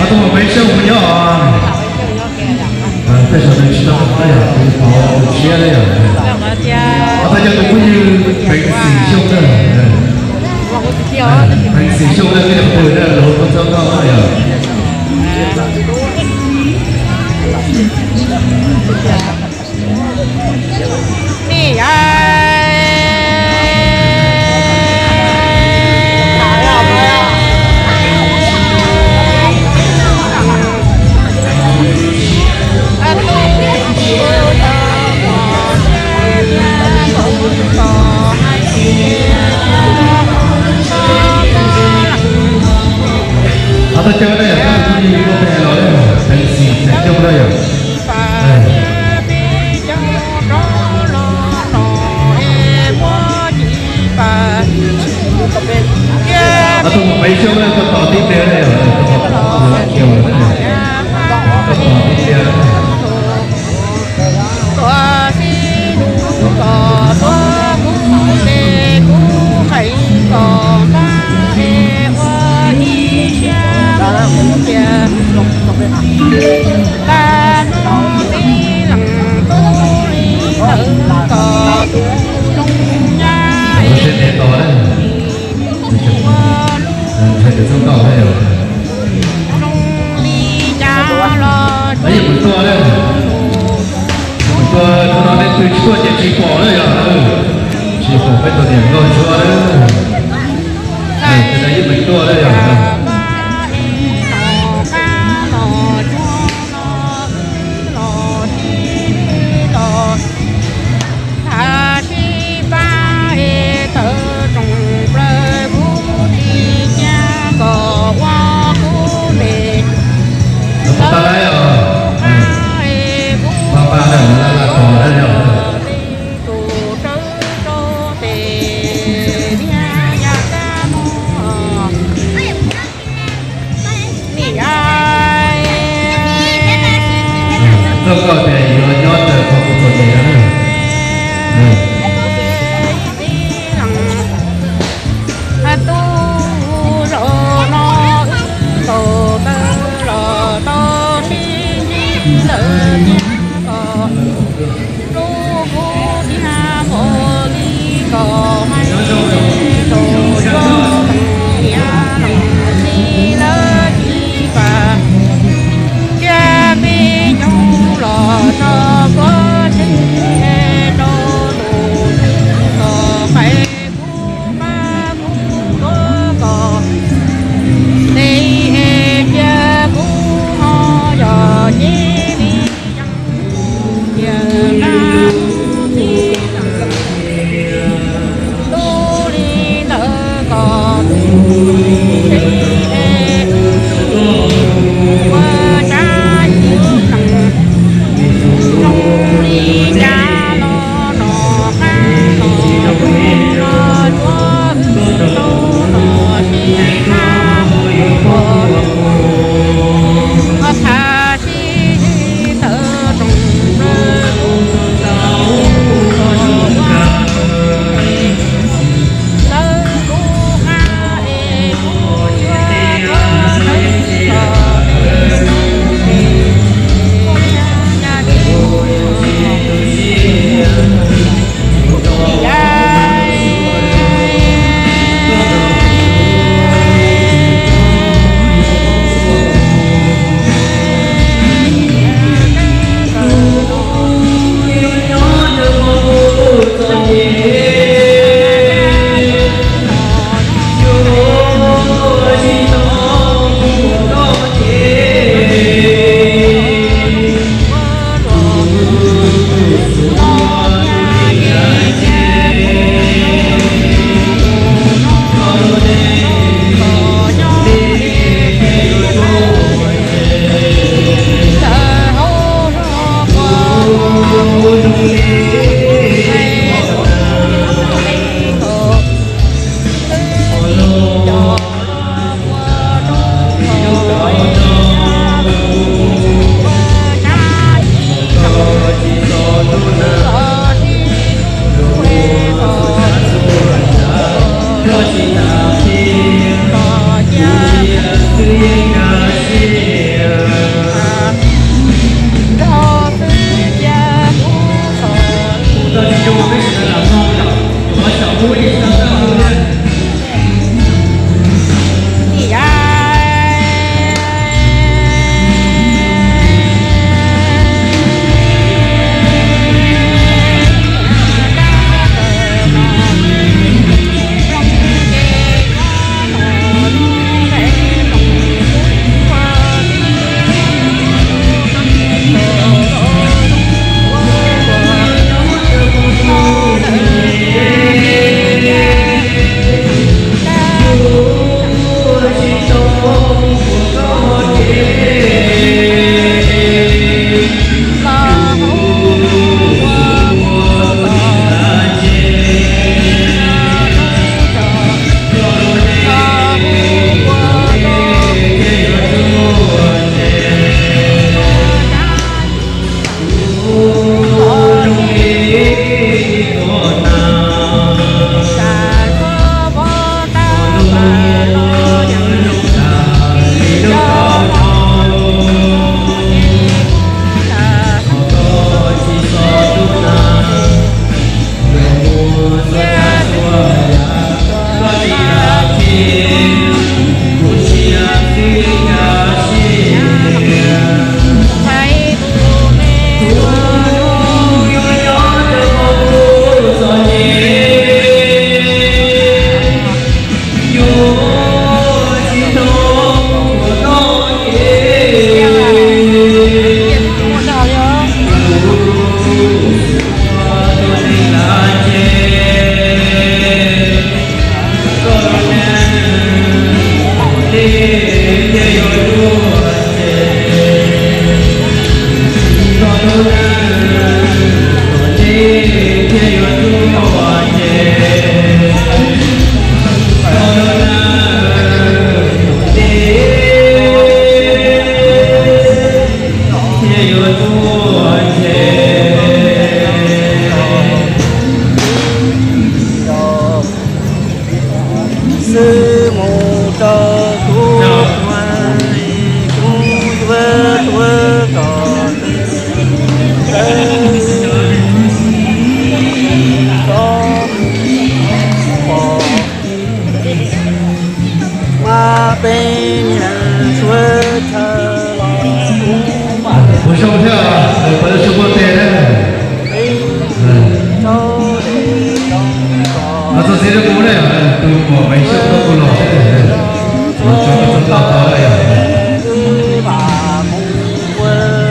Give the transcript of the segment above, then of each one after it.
Tuaj mus Pheej Xyooj mus nyob os. Tej zaum nws tsis tau mus na yom, tus qhov tus tshiab na yom. Ho thov caw tus phooj ywg Peev Xwm Xyooj na. Peev Xwm Xyooj na, ib leeg pw na, lus txhob nkauj na yom. Ho thov caw na yom, tus phooj ywg tuaj pem los na, Peev Xwm Xyooj na yom. Ho tus mus Pheej Xyooj na, koj tos tib pliag na yom, koj tos, koj tos tib pliag. Tus seb ntev tos na, ntshai tus txhob nkauj na yom. Yeej meem tuaj na, yeej meem tuaj, hnub no nej pw tsis tuaj ces tsis pom na yom. Tsis pom peb tus niam nkauj ntsuab na. Ces yeej meem tuaj na yom. Pab pab na, laj laj tos na yom. Koj koj tias yuav nyob raws qhov kuv txom nyem na. Puas zoo thiab, puas zoo muaj tes na. Los txog txiv rau kuv na, tus muam Maiv Xyooj tuaj kuv los thiab, los tso koj txog tau tau lawm yom.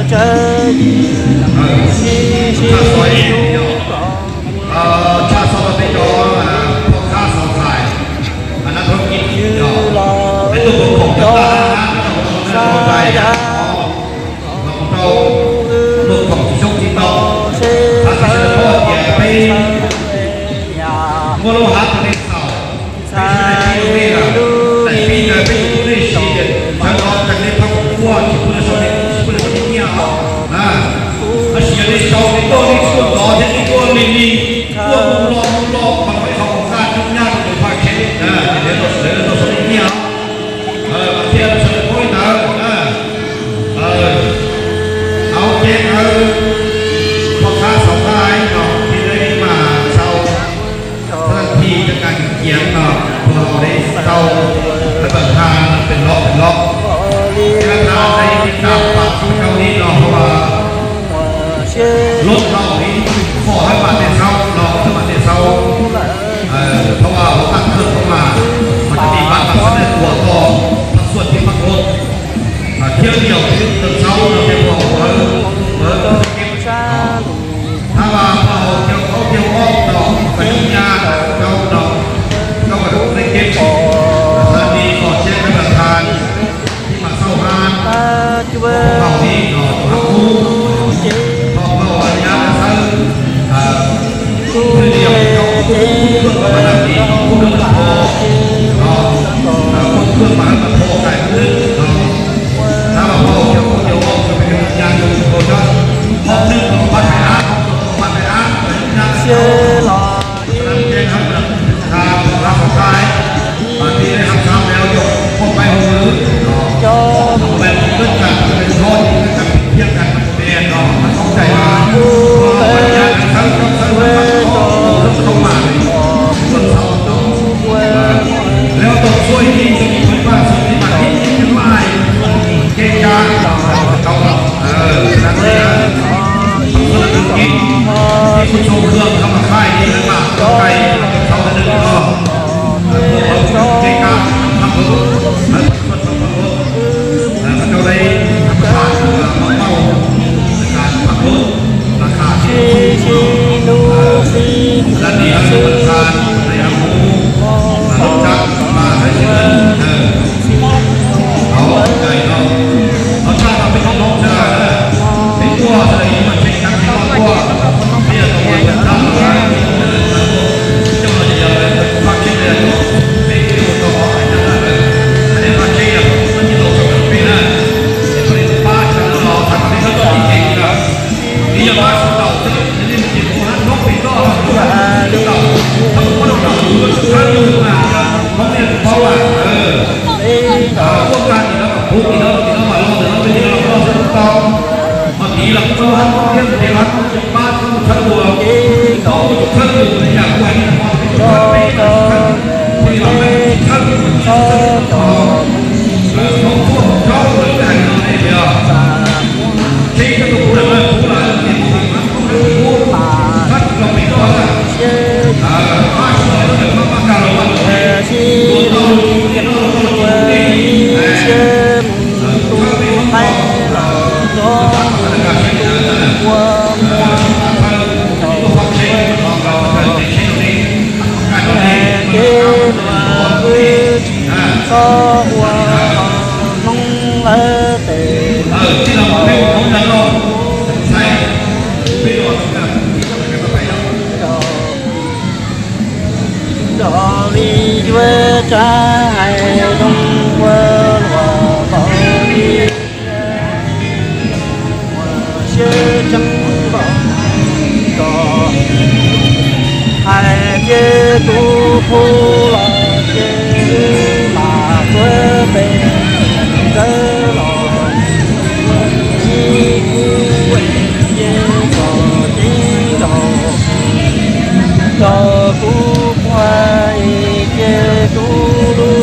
Tshaj xov, tshaj xov rau peb cov phov khab xov thais, nab thoob kib yog peb tuaj khoom khoom cov tag hab hab, tuaj khoom tsis xyoob tsis ntau, hab tsis sawv daws paub hais tias peb muaj lub hab tau nej xaus, peb sawv daws sib hlub nej lawm, daim pib ntawd peb yuav hlub nej siv, sawv los tag nej phaj khoom kuaj tsis pub nej sau, tsis pub nej sau nej nyiaj os. Tab sis yog nej sau nej tuaj nej tsis tuaj tod thiab nej tuaj lig lig, tuaj mus los mus los mas peb qhov khoom txaj coob nyab rau tus phaj kheb, ces lawv tau sawv daws tau sau nej nyiaj os. Mas thiaj sawv daws paub li ntawd. Thaum ces ntawd phov khab xov thais no thiaj li mas sau, txhaj thi cov kas ceev no, thaum hauv li sau, lawv pab tha pem lov pem lov, thiab tha li tib tas pam rau li no, lub tau li fom hab mam tej sau no, hab mam tej sau, thaum hauv tag kawg thaum mas, mas cov li pab tau sawv daws tuaj tod, phaj xuaj thiab phaj koob, thiab li yog peb tawm sau no peb ua ua, ua, hab mas pab hauv cov khaub cov ob no, pab ib nyab rau no, rau kom rau kuv tej kev, hab li kom siab rau pab tha, ib mas xauj hab, hab li no tus hab kub, hab hab nyab xawb, Kuj yog kuj kuj kuj kuj mas hab li kuj kuj mas pho, kuj kuj mas hab mas pho kais kuj no, hab mas pho cov kuj cov ua kuj peb nyab kuj kuj tso, hab twb kuj pab thaiv hab, kuj pab thaiv hab, nyab los, ces hab hab hab hab hab, mas tib neeg hab hab lawm yog kuj pab hau lwm no, kuj pab kuj tag kuj tag thiab tag pem no mas txhob cais mas, kuj nyab xawb txawb txawb mas, kuj txhob mas, kuj txhob no, lawv tau txhua ib tug ib tug pab txhua ib mas ib tug mas kev cai tau los, kuj txhob khwv tau mas thaij li lawv mas tau cai tau lawv no, kuj kev cai tau, kuj txhob tau mas, kuj tau li, kuj tau, kuj tau, kuj tau, kuj tau, Nrog li yuav tsa hais zoo ua luaj los li siab tseeb npaum ko. Hais tias tus phu los ces wb mam tuav pes ntxawv los ib kuj ces kom ceeb nraug rau kuv quaj es ces tus lub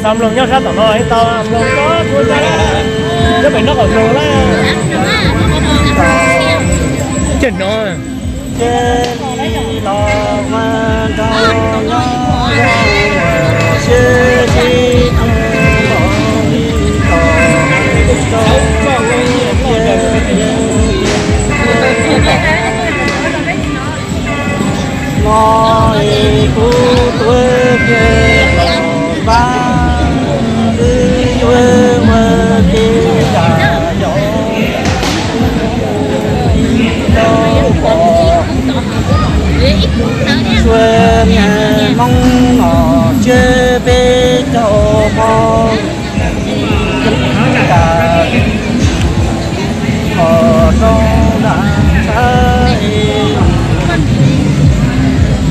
Mloog nyob sab tom no tau mloog tau, nyob pem nrob kom mloog na. Ceg no. No es kuv tuav kiag los pab wb yuav ua kev yam yom. Rau pom suav niag Hmoob no tsiab peb caug hmo, yeej tas qhov rau nram tshab es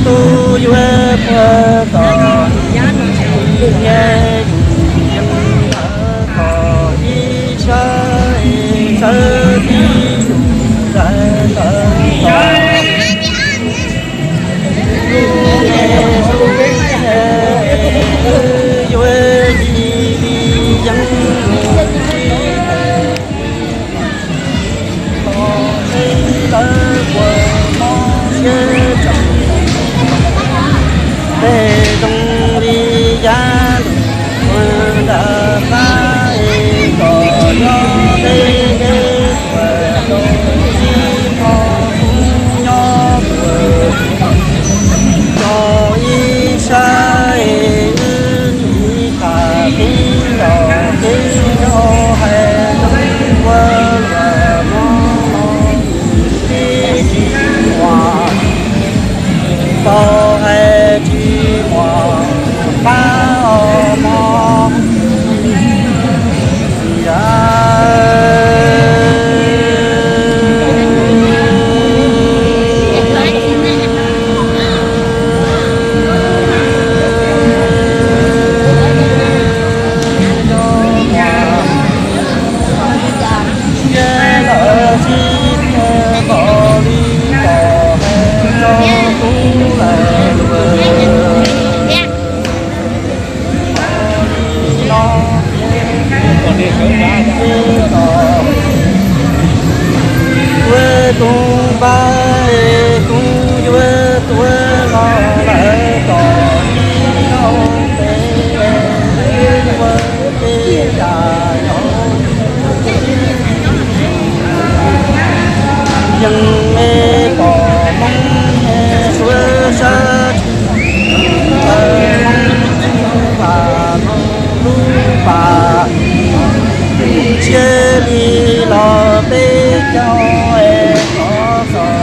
tub yuav puag tom nyiaj yus yeej lawv tom ib sab es sawv tib yus lawv lawv tom lub es lub es yuav yig li yeeb lub es los seb lawv puas mob siab tseem peb zoo li yav lus nram qab es kom nyob deb deb puas rau ib hmo kuv nyob puas rau ib sab es wb nim qab kev los kev nrau hais zoo ua luam no los nim tsis muaj tau hais tsis muaj pab os mog. Yam Ua tus npab es kuv yuav tuav los lawm tom ib lub pem ua kev yam yom. Yeej me pom Hmoob suav sab tsis tawm Hmoob tsis vam lub pas. Tsiab li los peb caug es qhov txos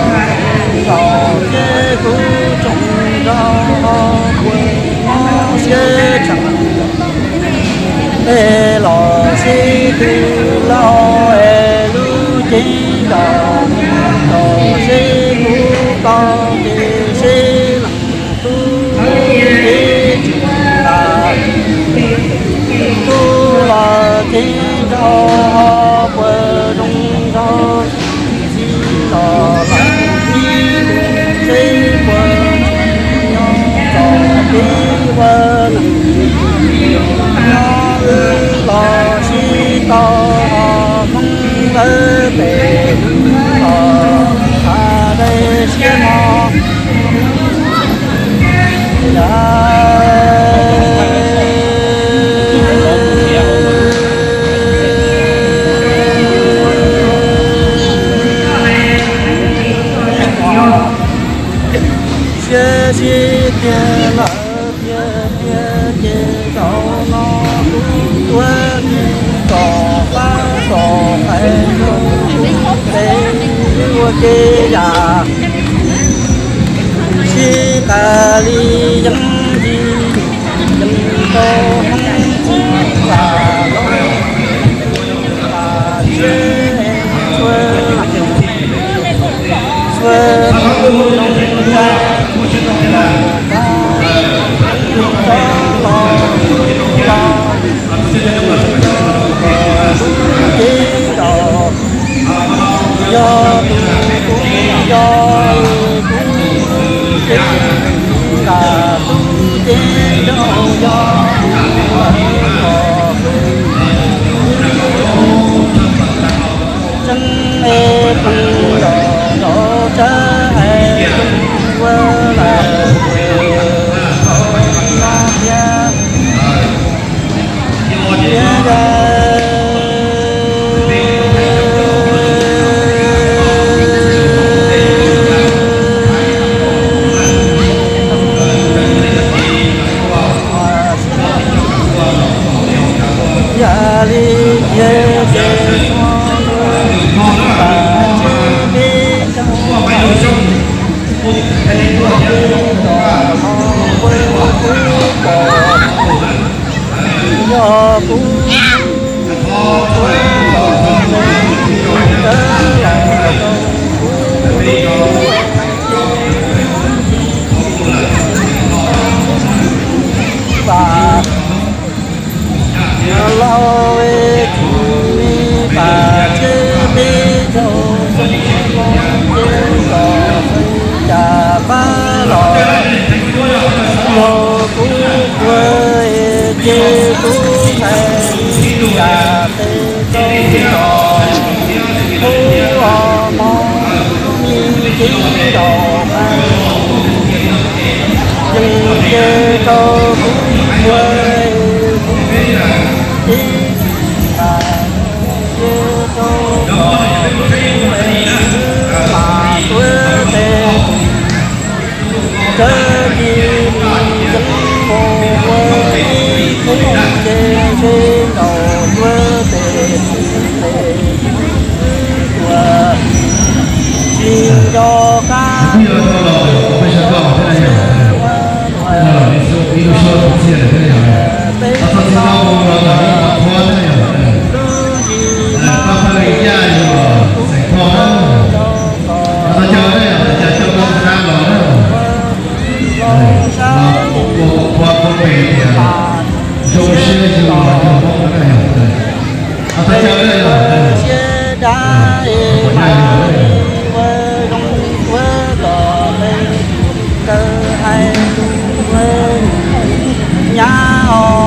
txaus thiab kuv tsoom nraug ho puas mob siab tseem peb los sib tw lauj es lub cev ntaus ntaus seb kuv tau ces seb leej tub tub tsis tas tub los cev nraug ho puas zoo nraug txiv los lawm ib lus seb puas tsis nyob txog peb ua neej nyob wb los sib tau ho Hmoob lawv pem los txhaj dai siab mog. Yam siab sib tiag lawm tiag tiag ces zaum no kuv tuav ris tom qab tom qais rau peb ua kev yam sib tas li yeeb yim yeeb rau Hmoob tsis vam los tas tsheb tshua tshua noo tag tag tsob los los kev ntaus yog tus tub yog tus tub ces nram tub Zoo siab yug los yog Hmoob na yog. Siab dab es mas ua zoo ua kom peb tau hais ua nyab os.